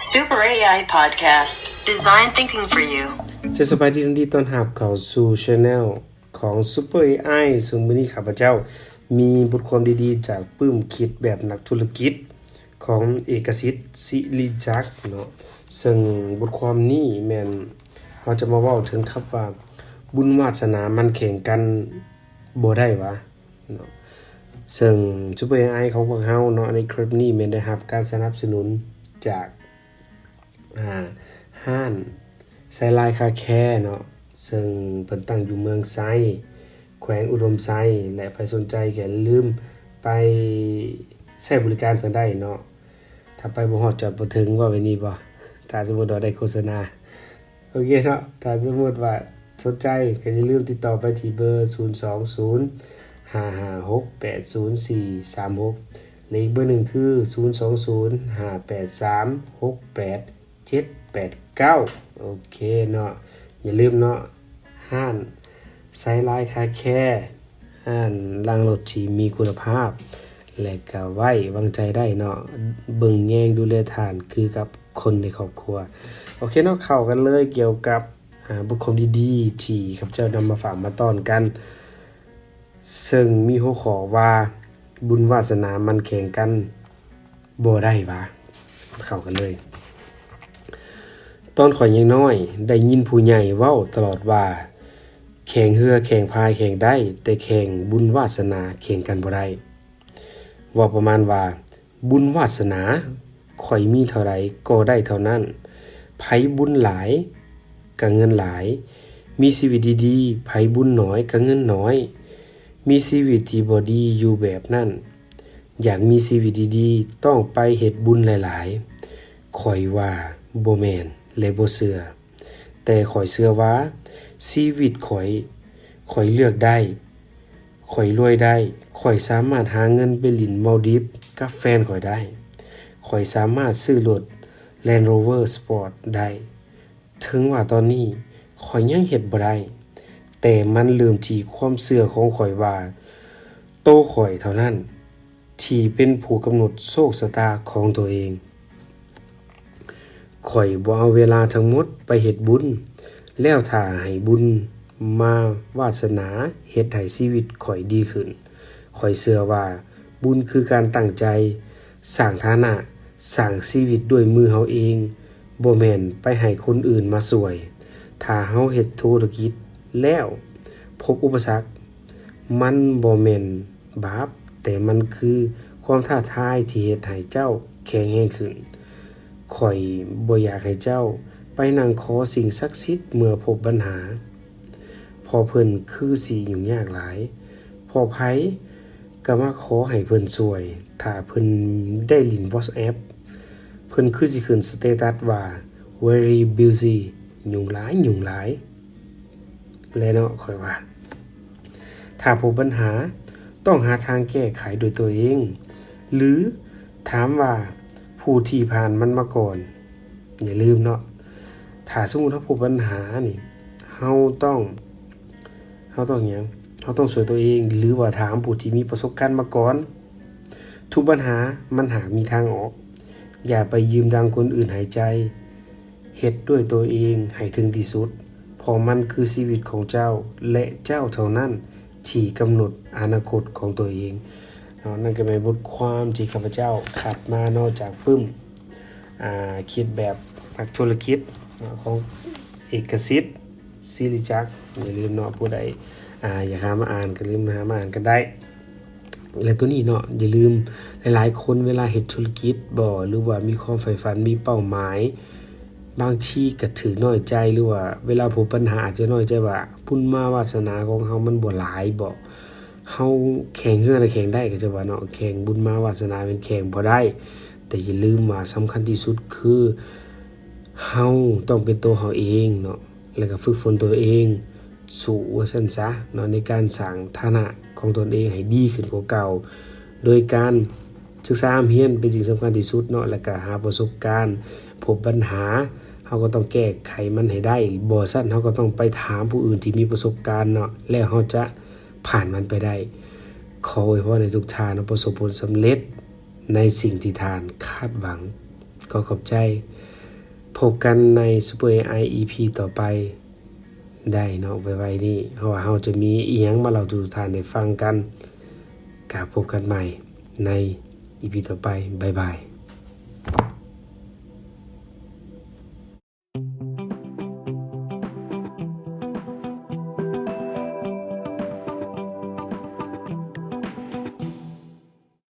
Super เอไอ Podcast Design Thinking for You. ຈະສະບາຍດີ ຍິນດີຕ້ອນຮັບເຂົ້າສູ່ Channel ຂອງ Super ເອໄອ ເຊິ່ງມື້ນີ້ຂ້າພະເຈົ້າມີບົດຄວາມດີໆຈາກປຶ້ມຄິດແບບນັກທຸລະກິດ ຂອງເອກະສິດ ສິລິຈັກ ເນາະ. ເຊິ່ງບົດຄວາມນີ້ແມ່ນເຮົາຈະມາເວົ້າເຖິງຄຳວ່າ ບຸນວາດສະໜາມັນແຂ່ງກັນບໍ່ໄດ້ຫວາ ເນາະ. ເຊິ່ງ Super ເອໄອ ຂອງພວກເຮົາເນາະ ໃນຄລິບນີ້ແມ່ນໄດ້ຮັບການສະໜັບສະໜູນຈາກ ອ່າ ຮ້ານໄຊລາຍຄາແຄເນາະ ເຊິ່ງເພິ່ນຕັ້ງຢູ່ເມືອງໄຊ ແຂວງອຸດົມໄຊ ແລະ ໃຜສົນໃຈກໍຢ່າລືມໄປໃຊ້ບໍລິການເພິ່ນໄດ້ເນາະ. ຖ້າໄປບໍ່ຮອດຈອດບໍ່ເຖິງ ເວົ້າແບບນີ້ບໍ່? ຖ້າສົມມຸດວ່າໄດ້ໂຄສະນາ ໂອເຄເນາະ. ຖ້າສົມມຸດວ່າສົນໃຈກໍຢ່າລືມຕິດຕໍ່ໄປທີ່ເບີ ສູນສອງສູນ ຫ້າຫ້າຫົກ ແປດສູນສີ່ສາມຫົກ ແລະ ອີກເບີໜຶ່ງຄື ສູນສອງສູນ ຫ້າແປດສາມ ຫົກແປດ ເຈັດແປດເກົ້າ ໂອເຄເນາະ. ຢ່າລືມເນາະ ຮ້ານໄຊລາຍຄາແຄ ຮ້ານລ້າງລົດທີ່ມີຄຸນນະພາບ ແລະ ກະໄວ້ວາງໃຈໄດ້ເນາະ ເບິ່ງແຍງດູແລທ່ານຄືກັບຄົນໃນຄອບຄົວ. ໂອເຄເນາະ ເຂົ້າກັນເລີຍກ່ຽວກັບ ອ່າ ບົດຄວາມດີໆທີ່ຂ້າພະເຈົ້ານຳມາຝາກມາຕ້ອນກັນ ເຊິ່ງມີຫົວຂໍ້ວ່າ ບຸນວາດສະໜາມັນແຂ່ງກັນບໍ່ໄດ້ຫວາ. ເຂົ້າກັນເລີຍ. ຕອນຂ້ອຍຍັງນ້ອຍ ໄດ້ຍິນຜູ້ໃຫຍ່ເວົ້າຕະຫຼອດວ່າ ແຂ່ງເຮືອແຂ່ງພາຍແຂ່ງໄດ້ ແຕ່ແຂ່ງບຸນວາດສະໜາແຂ່ງກັນບໍ່ໄດ້. ເວົ້າປະມານວ່າ ບຸນວາດສະໜາຂ້ອຍມີເທົ່າໃດກໍໄດ້ເທົ່ານັ້ນ, ໃຜບຸນຫຼາຍກໍເງິນຫຼາຍ, ມີຊີວິດດີໆ, ໃຜບຸນໜ້ອຍກໍເງິນໜ້ອຍ, ມີຊີວິດທີ່ບໍ່ດີຢູ່ແບບນັ້ນ. ຢາກມີຊີວິດດີໆ ຕ້ອງໄປເຮັດບຸນຫຼາຍໆ. ຂ້ອຍວ່າບໍ່ແມ່ນ ແລະ ບໍ່ເຊື່ອ. ແຕ່ຂ້ອຍເຊື່ອວ່າຊີວິດຂ້ອຍ, ຂ້ອຍເລືອກໄດ້. ຂ້ອຍລວຍໄດ້. ຂ້ອຍສາມາດຫາເງິນໄປຫຼິ້ນມາວດິບກັບແຟນຂ້ອຍໄດ້. ຂ້ອຍສາມາດຊື້ລົດ Land Rover Sport ໄດ້. ເຖິງວ່າຕອນນີ້ຂ້ອຍຍັງເຮັດບໍ່ໄດ້, ແຕ່ມັນເລີ່ມທີ່ຄວາມເຊື່ອຂອງຂ້ອຍວ່າ ໂຕຂ້ອຍເທົ່ານັ້ນທີ່ເປັນຜູ້ກຳນົດໂຊກຊະຕາຂອງຕົວເອງ. ຂ້ອຍບໍ່ເອົາເວລາທັງໝົດໄປເຮັດບຸນ ແລ້ວຖ້າໃຫ້ບຸນມາວາດສະໜາເຮັດໃຫ້ຊີວິດຂ້ອຍດີຂຶ້ນ. ຂ້ອຍເຊື່ອວ່າບຸນຄືການຕັ້ງໃຈ ສ້າງຖານະ, ສ້າງຊີວິດດ້ວຍມືເຮົາເອງ, ບໍ່ແມ່ນໄປໃຫ້ຄົນອື່ນມາຊ່ວຍ. ຖ້າເຮົາເຮັດທຸລະກິດແລ້ວພົບອຸປະສັກ, ມັນບໍ່ແມ່ນບາບ, ແຕ່ມັນຄືຄວາມທ້າທາຍທີ່ເຮັດໃຫ້ເຈົ້າແຂງແຮງຂຶ້ນ. ຂ້ອຍບໍ່ຢາກໃຫ້ເຈົ້າໄປນັ່ງຂໍສິ່ງສັກສິດເມື່ອພົບບັນຫາ, ເພາະເພິ່ນຄືຊິຫຍຸ້ງຍາກຫຼາຍ, ເພາະໃຜກໍມາຂໍໃຫ້ເພິ່ນຊ່ວຍ. ຖ້າເພິ່ນໄດ້ຫຼິ້ນ WhatsApp, ເພິ່ນຄືຊິຂຶ້ນສະເຕຕັດວ່າ Very busy, ຫຍຸ້ງຫຼາຍ, ຫຍຸ້ງຫຼາຍ. ແລະເນາະ ຂ້ອຍວ່າ ຖ້າພົບບັນຫາ ຕ້ອງຫາທາງແກ້ໄຂດ້ວຍຕົວເອງ ຫຼື ຖາມວ່າຜູ້ທີ່ຜ່ານມັນມາກ່ອນ. ຢ່າລືມເນາະ ຖ້າສົມມຸດເຮົາພົບບັນຫານີ້ ເຮົາຕ້ອງ, ເຮົາຕ້ອງຫຍັງ? ເຮົາຕ້ອງຊ່ວຍຕົວເອງ ຫຼືວ່າຖາມຜູ້ທີ່ມີປະສົບການມາກ່ອນ. ທຸກບັນຫາມັນຫາກມີທາງອອກ. ຢ່າໄປຢືມດັງຄົນອື່ນຫາຍໃຈ. ເຮັດດ້ວຍຕົວເອງໃຫ້ເຖິງທີ່ສຸດ, ເພາະມັນຄືຊີວິດຂອງເຈົ້າ ແລະ ເຈົ້າເທົ່ານັ້ນທີ່ກຳນົດອະນາຄົດຂອງຕົວເອງ. ເນາະ, ນັ້ນກໍແມ່ນບົດຄວາມທີ່ຂ້າພະເຈົ້າຄັດມາເນາະ ຈາກປຶ້ມ, ອ່າ, ຄິດແບບນັກທຸລະກິດເນາະ ຂອງເອກະສິດ ສິລິຈັກ. ຢ່າລືມເນາະ, ຜູ້ໃດ, ອ່າ, ຢາກຫາມາອ່ານກໍລືມຫາມາອ່ານກັນໄດ້. ແລະ ໂຕນີ້ເນາະ ຢ່າລືມ ຫຼາຍໆຄົນເວລາເຮັດທຸລະກິດບໍ ຫຼືວ່າມີຄວາມໃຝ່ຝັນ ມີເປົ້າໝາຍ ບາງທີກໍຖືກນ້ອຍໃຈ ຫຼືວ່າເວລາພົບບັນຫາອາດຈະນ້ອຍໃຈວ່າ ບຸນມາວາດສະໜາຂອງເຮົາມັນບໍ່ຫຼາຍບໍ, ເຮົາແຂ່ງເຮືອນະແຂ່ງໄດ້ ກໍຈະວ່າເນາະ, ແຂ່ງບຸນມາວາດສະໜາແມ່ນແຂ່ງບໍ່ໄດ້. ແຕ່ຢ່າລືມວ່າສຳຄັນທີ່ສຸດຄືເຮົາຕ້ອງເປັນໂຕເຮົາເອງເນາະ. ແລ້ວກໍຝຶກຝົນຕົວເອງ ສູ້ວ່າຊັ້ນຊະເນາະ ໃນການສ້າງຖານະຂອງຕົນເອງໃຫ້ດີຂຶ້ນກວ່າເກົ່າ ໂດຍການສຶກສາຮ່ຳຮຽນເປັນສິ່ງສຳຄັນທີ່ສຸດເນາະ ແລ້ວກໍຫາປະສົບການ ພົບບັນຫາ ເຮົາກໍຕ້ອງແກ້ໄຂມັນໃຫ້ໄດ້, ບໍ່ຊັ້ນເຮົາກໍຕ້ອງໄປຖາມຜູ້ອື່ນທີ່ມີປະສົບການເນາະ ແລ້ວເຮົາຈະຜ່ານມັນໄປໄດ້. ຂໍອວຍພອນໃຫ້ທຸກທ່ານເນາະ ປະສົບຜົນສຳເລັດໃນສິ່ງທີ່ທ່ານຄາດຫວັງ. ກໍຂອບໃຈ. ພົບກັນໃນ Super ເອໄອ ອີພີ ຕໍ່ໄປໄດ້ເນາະ ໄວໆນີ້ ເພາະວ່າເຮົາຈະມີອີ່ຫຍັງມາເລົ່າສູ່ທ່ານໄດ້ຟັງກັນ. ກະພົບກັນໃໝ່ໃນ ອີພີ ຕໍ່ໄປ. ບາຍບາຍ.